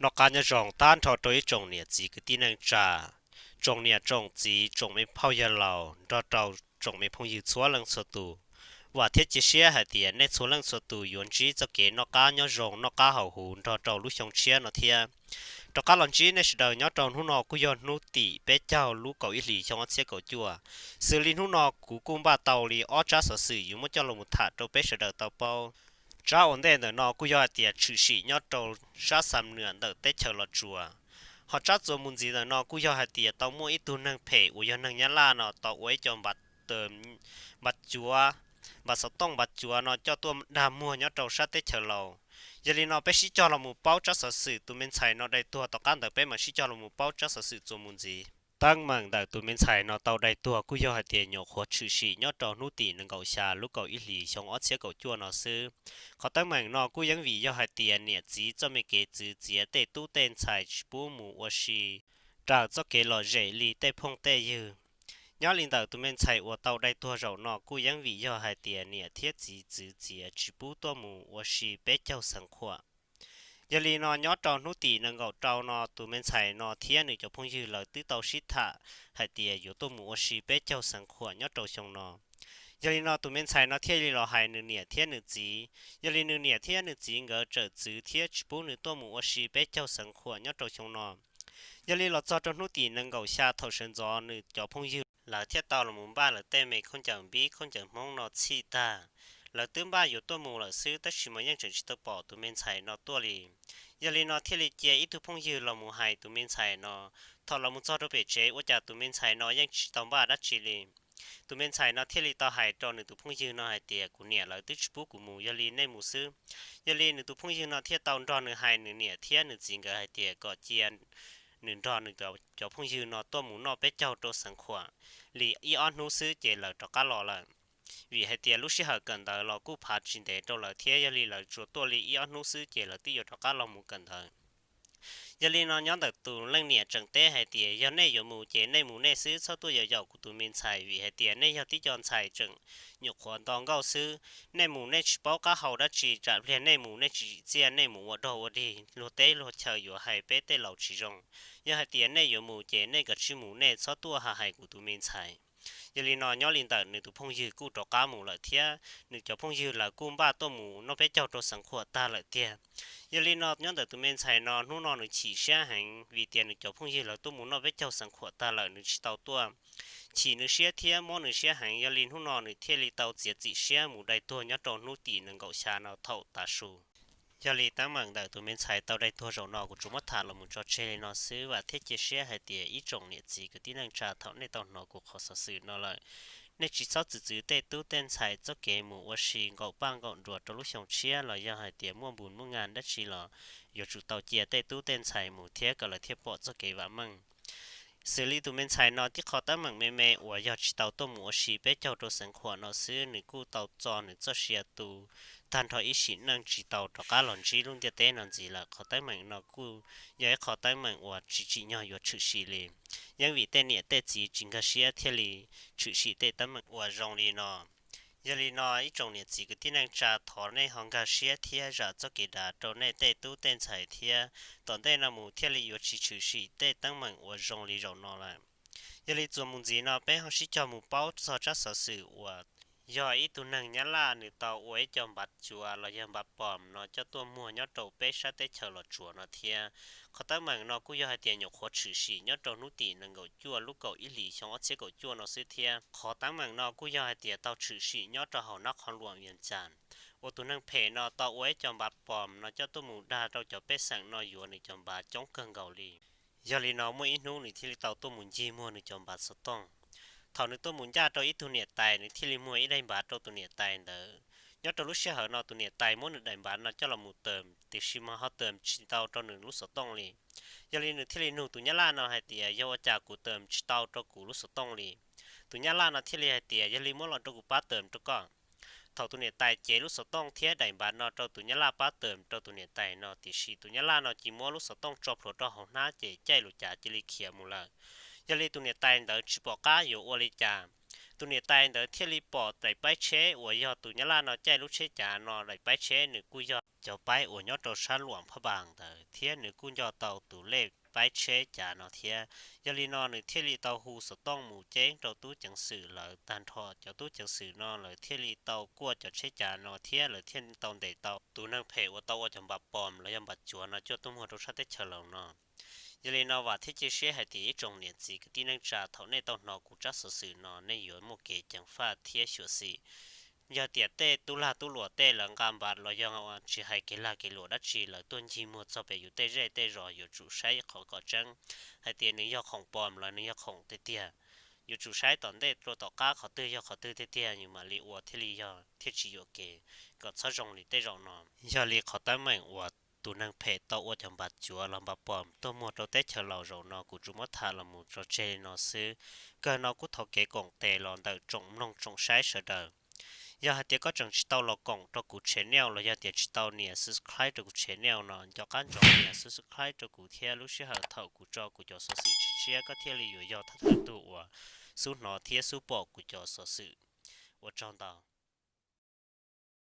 Noj qab nyob zoo tag nrho rau ib tsoom niam txiv kwv tij neej tsa, tsoom niam tsoom txiv, tsoom me phauj yawg laus nrog rau tsoom me phooj ywg txhua leej txhua tus. Vam thiab cia siab hais tias nej txhua leej txhua tus yuav ntsib txoj kev noj qab nyob zoo, noj qab haus huv nrog rau lub xyoo tshiab no thiab. Rov qab los ntsib nej sawv daws nyob rau hnub no kuj yog hnub tim peb caug lub kaum ib hlis xyoo ob txhiab kaum cuaj. Xws li hnub no kuv kuj npaj tau li ob tsab xov xwm yuav muab coj los tham rau peb sawv daws tau paub. Tsab ua ntej ntawm no kuj yog hais tias tshwm sim nyob rau sab Xam Nuam ntawm teb chaws Los Tsuas. Ho tsab txuas mus ntxiv ntawm no kuj yog hais tias tau muaj ib tug neeg phem uas yog neeg Nyab Laj no tau ua ib co npav cuav, npav xov tooj npav cuav no coj tuaj dag muag nyob rau sab teb chaws Laus. Yog li no peb sib cog los mus paub tsab xov xwm tus me ntxhais no dai tuag tom qab ntawd peb mam sib cog los mus paub tsab xov xwm txuas mus ntxiv. Teeb meem ntawm tus me ntxhais no tau dai tuag kuj yog hais tias nyuam qhuav tshwm sim nyob rau hnub tim nees nkaum xya lub kaum ib hlis xyoo ob txhiab kaum cuaj no xwb. Qhov teeb meem no kuj yeej vim yog hais tias niam txiv txoj me kev txwv txiav tej tub tej ntxhais tsis pub mus ua si raws txoj kev lom zem li tej phooj tej ywg. Nyob li ntawm tus me ntxhais uas tau dai tuag zaum no kuj yeej vim yog hais tias niam thiab txiv txwv txiav tsis pub tuaj mus ua si peb caug xeev qhuam. Yog li no nyob rau hnub tim nees nkaum rau no tus me ntxhais no thiab nws cov phooj ywg lawv twb tau sib tham hais tias yuav tuaj mus ua si peb caug xeev qhuam nyob rau xyoo no. Yog li no tus me ntxhais no thiaj li los hais nws niam thiab nws txiv. Yog li nws niam thiab nws txiv nkawd txawm txwv thiab tsis pub nws tuaj mus ua si peb caug xeev qhuam nyob rau xyoo no. Yog li los txog rau hnub tim nees nkaum xya thaum sawv ntxov nws cov phooj ywg lawv thiaj tau los mus npaj lawv tej me khaub ncaws npib khaub ncaws Hmoob no txhij tag. Lawv twb npaj yuav tuaj mus lawm xwb tab sis mas yeej tseem tsis tau pom tus me ntxhais no tuaj li. Yog li no thiaj li cia ib tug phooj ywg los mus hais tus me ntxhais no. Thaum los mus txog rau pem tsev ua cas tus me ntxhais no yeej tsis tau npaj dab tsi li. Tus me ntxhais no thiaj li tau hais rau nws tus phooj ywg no hais tias kuv niam lawv twb tsis pub kuv mus, yog li nej mus xwb. Yog li nws tus phooj ywg no thiaj tau nrog nws hais nws niam thiab nws txiv nkawd hais tias kom cia nws nrog nws cov phooj ywg no tuaj mus noj peb caug rau xeev qhuam li ib ob hnub xwb ces lawv rov qab los lawm. Vim hais tias lub sij hawm kawm ntawv los kuj phav tsis ntev rau lawv thiab, yog li lawv tsuas tuaj li ib ob hnub xwb ces lawv twb yuav rov qab los mus kawm ntawv. Yog li no nyob ntawm tus leej niam tseem teb hais tias yog nej yuav mus ces nej mus nej xwb, txhob tuaj yaum yaum kuv tus me ntxhais, vim hais tias nej yog tib co ntxhais tseem nyuam qhuav nto nkauj xwb. Nej mus nej tsis paub qab hau dab tsi, tsam pliag nej mus nej tsis tsim txiaj, nej mus ua dog ua dig luag teb luag chaw yuav hais peb tej laus tsis zoo. Yog hais tias nej yuav mus ces nej kav tsij mus, nej txhob tuaj hais kuv tus me ntxhais. Yog li no nyob li ntawm nws tus phooj ywg kuj rov qab mus lawm thiab nws cov phooj ywg lawv kuj npaj tuaj mus noj peb caug rau xeev qhuam tag lawm tiag. Yog li no nyob ntawm tus me ntxhais no hnub no nws chim siab heev vim tias nws cov phooj ywg lawv tuaj mus noj peb caug xeev qhuam tag lawm nws tsis tau tuaj, chim nws siab thiab mob nws siab heev. Yog li hnub no nws thiaj li tau txiav txim siab mus dai tuag nyob rau hnub tim nees nkaum xya no thaum tav su. Yog li teeb meem ntawm tus me ntxhais tau dai tuag zaum no kuv tsuas muab tham los mus tso tseg li no xwb, vam thiab cia siab hais tias ib tsoom niam txiv kwv tij neej tsa thaum nej tau hnov kuv qhov xov xwm no lawm, nej tsis txhob txwv txwv tej tub tej ntxhais txoj kev mus ua si nkaum paj nkaum nruas rau lub xyoo tshiab los yog hais tias muaj npus muaj nga dab tsi los yuav tsum tau cia tej tub tej ntxhais mus thiab kom lawv thiaj pom txoj kev vam meej. Xws li tus me ntxhais no tib qho teeb meem me me uas yog tsis tau tuaj mus ua si peb caug rau xeev qhuam no xwb nws kuj tau txo nws txoj sia tu tag nrho ib sim neej tsis tau rov qab los ntsib lub ntiaj teb no ntxiv lawm. Qhov teeb meem no kuj yog ib qho teeb meem uas tsis tsim nyog yuav tshwm sim li. Yeej vim tej niam tej txiv tsis nkag siab thiaj li tshwm sim tej teeb meem uas zoo li no. Yog li no ib tsoom niam txiv kwv tij neej tsa thov nej ho nkag siab thiab zam txoj kev dav rau nej tej tub tej ntxhais thiab tom ntej no mus thiaj li yuav tsis tshwm sim tej teeb meem uas zoo li zaum no lawm. Yog li txuas mus ntxiv no peb ho sib cog mus paub txog tsab xov xwm uas yog ib tug neeg Nyab Laj nws tau ua ib co npav cuav los yog npav pom no coj tuaj muag nyob rau peb sab teb chaws Los Tsuas no thiab. Qhov teeb meem no kuj yog hais tias nyuam qhuav tshwm sim nyob rau hnub tim nees nkaum cuaj lub kaum ib hlis xyoo ob txhiab kaum cuaj no xwb thiab. Qhov teeb meem no kuj yog hais tias tau tshwm sim nyob rau hauv Nab Qhoos Luam Vias Cas uas tus neeg phem no tau ua ib co npav pom no coj tuaj mus dag rau cov pej xeem no yuav nws cov npav coob kawg nkaus li. Yog li no muaj ib hnub nws thiaj li tau tuaj mus ncig muag nws cov npav xov tooj. Thaum nws tuaj mus ncaj rau ib tug niam tais nws thiaj li muag ib daim npav rau tus niam tais ntawd. Nyob rau lub sij hawm no tus niam tais muab nws daim npav no coj los mus tawm tiam sis mas ho tawm tsis tau rau nws lub xov tooj li. Yog li nws thiaj li nug tus Nyab Laj no hais tias yog ua cas kuv tawm tsis tau rau kuv lub xov tooj li. Tus Nyab Laj no thiaj li hais tias yog li muab los rau kuv pab tawm rau koj. Thaum tus niam tais cev lub xov tooj thiab daim npav no rau tus Nyab Laj pab tawm rau tus niam tais no tiam sis tus Nyab Laj no cia muab lub xov tooj tso plhuav rau hauv hnab ces caij lus cav cia li khiav mus lawm. Yog li tus niam tais ntawd tsis pom qab yuav ua li cas, Tus niam tais ntawd thiaj li pom daim paib tsheb uas yog tus Nyab Laj no caij lub tsheb cav no, daim paib tsheb nws kuj yog cov paib uas nyob rau sab Luam Phaj Npas ntawd, thiab nws kuj nco tau tus lej paib tsheb cav no thiab. Yog li no nws thiaj li tau hu xov tooj mus ceeb rau tub ceev xwm lawv tag nrho. Cov tub ceev xwm no lawv thiaj li tau kuaj cov tsheb cav no thiab lawv thiaj tau ntes tau tus neeg phem uas tau ua cov npas pom los yog npas cuav no coj tuaj muag rau sab teb chaws Laus no. Yog li no vam thiab cia siab hais tias ib tsoom niam txiv kwv tij neej tsa, thaum nej tau hnov kuv tsab xov xwm no nej yuav muaj kev ceev faj thiab xyuam xim. Yog tias tej tub lag tub luam tej lawv nqa npas los yog tsis hais kev lag kev luam dab tsi lawv tuaj ncig muag txog pem yus tej zej tej zos, yuav tsum saib qhov kom tseeb hais tias nws yog khoom pom los nws yog khoom tiag tiag. Yuav tsum saib tom ntej rau tom qab qhov twg yog qhov twg tiag tiag yus mam li ua thiaj li yog thiaj tsis yuam kev, kom txhob zoo li tej zaum no. Yog li qhov teeb meem uas tus neeg phem tau ua cov npas cuav los npas pom tuaj muag rau teb chaws Laus zaum no kuv tsuas muab tham los mus tso tseg li no xwb. Kawg no kuj thov kev koom tes los ntawm tsoom mloog tsoom saib sawv daws. Yog hais tias koj tseem tsis tau los koom rau kuv channel los yog tias tsis tau nias subscribe rau kuv channel no, nco qab ntsoov nias subscribe rau kuv thiab lub sij hawm thaum kuv tso kuv cov xov xwm tshiab tshiab koj thiaj li yuav yog thawj thawj tug uas xub hnov thiab xub pom kuv cov xov xwm. Ua tsaug ntau.